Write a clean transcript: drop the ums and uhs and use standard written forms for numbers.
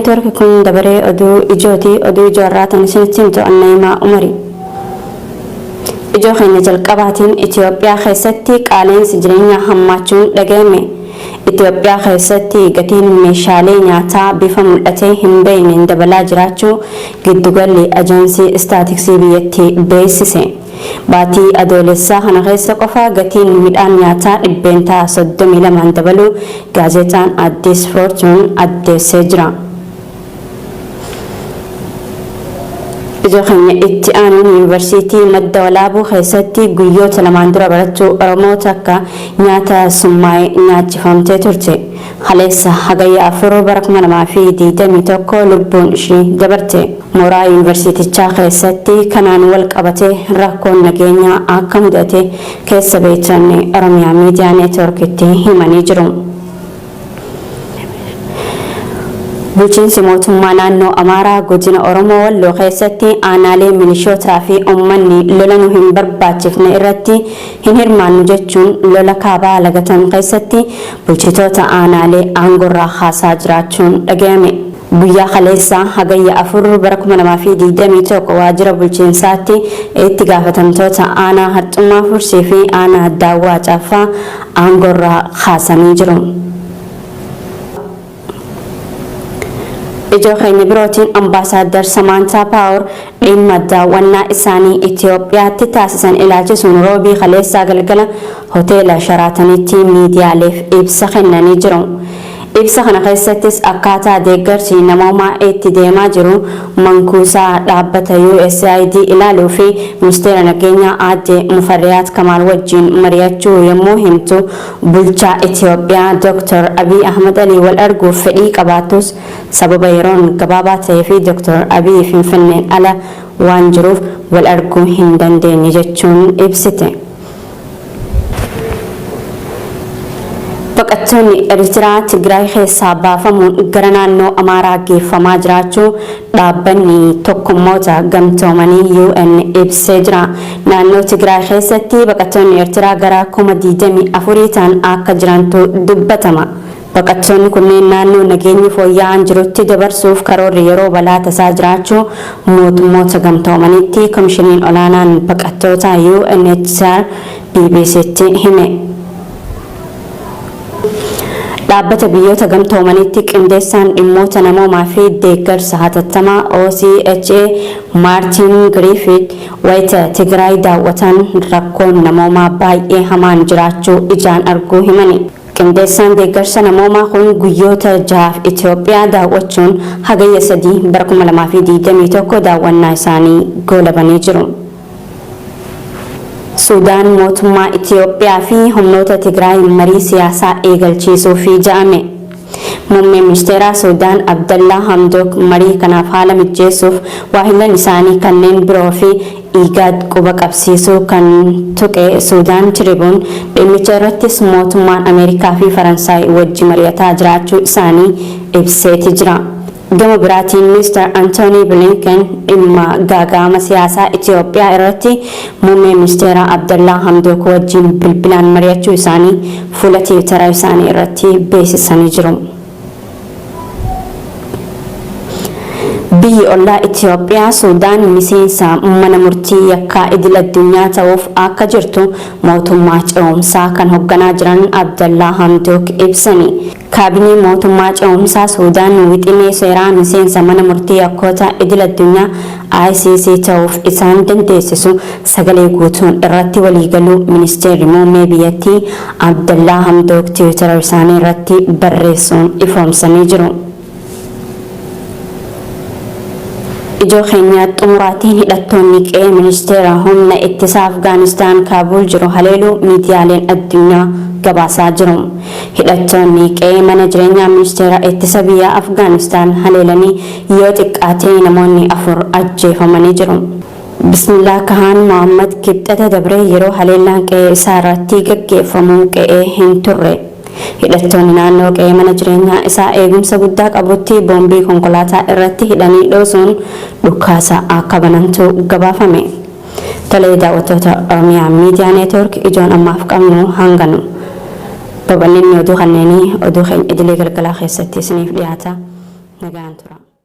Neetwoork kun dabaree oduu ijooti. Oduu ijoo irraa isinitti himtu Annayimaa Umarii. Ijoo keenya jalqabaatiin Itoophiyaa keessatti qaala'insi jireenyaa hammaachuun dhaga'ame. Itoophiyaa keessatti gatiin meeshaalee nyaataa bifa mul'atee hin beekneen dabalaa jiraachuu giddugalli ajaansii istaatiksii biyyattii beeksise. Baatii adoolessaa kana keessa qofa gatiin midhaan nyaataa 32% dabaluu gaazexaan Addis Fortune addeessee jira. Ijoo keenya itti aanuun yuunivarsiitii Madda Walaabuu keessatti guyyoota lamaan dura barattuu Oromoo takka nyaata summaa'e nyaachifamtee turte. Kaleessa hagayya 4 bara 2021 lubbuun ishii dabarte. Mooraa yuunivarsiitichaa keessatti kanaan wal qabatee rakkoon nageenyaa akka mudate keessa beektonni Oromiyaa Miidiyaa Neetwoorkitti himanii jiru. Bulchiinsi mootummaa naannoo Amaaraa godina Oromoo Walloo keessatti aanaalee milishootaa fi uummanni lola nu hin barbaachifne irratti hin hirmaannu jechuun lola kaabaa lagatan keessatti bulchitoota aanaalee aangorraa haasaa jiraachuun dhaga'ame. Guyyaa kaleessaa hagayya 4 bara 2021 waajjira bulchiinsaatti itti gaafatamtoota aanaa Harxummaa Fursii fi aanaa Daawwaa Caaffaa aangorraa kaasanii jiru. Ijoo keenya birootiin ambaasaaddar Samaantaa Paawar dhimma daawwannaa isaanii Itoophiyaatti taasisan ilaalchisuun roobii kaleessaa galgala hoteela Sharaatanitti miidiyaaleef ibsa kennanii jiru. Ibsa kana keessattis akkaataa deeggarsi namoomaa itti deemaa jiru mankuusaa dhaabbata USAID ilaaluu fi ministeera nageenyaa aadde Mufarriyaat Kamaal wajjin mari'achuu yommuu himtu bulchaa Itoophiyaa Dr. Abiy Ahmad Alii wal arguuf fedhii qabaatus sababa yeroon gabaabaa ta'ee fi Dr. Abiy Finfinneen ala waan jiruuf wal arguu hin dandeenye jechuun ibsite. Baqattoonni Eertiraa Tigraay keessaa baafamuun gara naannoo Amaaraa geeffamaa jiraachuu dhaabbanni tokkummoota gamtoomanii UN ibsee jira. Naannoo Tigraay keessatti baqattoonni Eertiraa gara 24,000 ta'an akka jirantu dubbatama. Baqattoonni kunneen naannoo nageenyi fooyya'aan jirutti dabarsuuf karoorri yeroo balaa tasaa jiraachuu mootummoota gamtoomaniitti komishiniin olaanaan baqattoota UNHCR BBCtti hime. Dhaabbata biyyoota gamtoomanitti qindeessaan dhimmoota namoomaa fi deeggarsa hatattamaa OCHA Maartin Griffith wayita Tigraay daawwatan rakkoon namoomaa baay'ee hamaan jiraachuu ijaan arguu himani. Qindeessaan deeggarsa namoomaa kun guyyoota 6 Itoophiyaa daawwachuun hagayya 3 bara 2021 daawwannaa isaanii goolabanii jiru. Suudaan mootummaa Itoophiyaa fi humnoota Tigraay marii siyaasaa eegalchiisuuf ja'ame. Muummeen ministeeraa Suudaan Abdallaa Hamdook marii kanaaf haala mijeessuuf waahillan isaanii kanneen biroo fi IGAD quba qabsiisuu kan tuqe Suudaan Tiribuun dhimmicha irrattis mootummaan Ameerikaa fi Faransaay wajji mari'ataa jiraachuu isaanii ibseeti jira. Gama biraatiin Mr. Anthony Blinken dhimma gaaga'ama siyaasaa Itoophiyaa irratti muummee ministeeraa Abdallaa Hamdook wajjin bilbilaan mari'achuu isaanii fuula tiwutaraa isaanii irratti beeksisanii jiru. Biyyi ollaa Itoophiyaa Suudaan miseensa mana murtii yakkaa idil addunyaa ta'uuf akka jirtu mootummaa ce'umsaa kan hoogganaa jiran Abdallaa Hamdook ibsani. Kaabinee mootummaa ce'umsaa Suudaan wixinee seeraa miseensa mana murtii yakkoota idil addunyaa ICC ta'uuf isaan dandeessisu sagalee guutuun irratti waliigaluu ministeerri muummee biyyattii Abdallaa Hamdook tiwutara isaanii irratti barreessuun ifoomsanii jiru. Ijoo keenya xumuraatiin hidhattoonni qe'ee ministeera humna ittisa Afgaanistaan Kaabuul jiru haleeluu miidiyaaleen addunyaa gabaasaa jiru. Hidhattoonni qe'ee mana jireenyaa ministeera ittisa biyya Afgaanistaan haleelanii yoo xiqqaatee namoonni 4 ajjeefamanii jiru. Bismillah Kahaan Mohammad kibxata dabree yeroo haleellaan qe'ee isaa irratti gaggeeffamu qe'ee hin turre. Hidhattoonni naannoo qe'ee mana jireenyaa isaa eegumsa guddaa qabutti boombii konkolaataa irratti hidhanii dhoosuun dhukaasa akka banantu gabaafame. Tolee daawwattoota Oromiyaa Miidiyaa Neetwoork ijoon ammaaf qabnu hanganu. Babal'inni oduu kanneenii oduu keenya idilee galgalaa keessatti isiniif dhiyaata. Nagaan tura.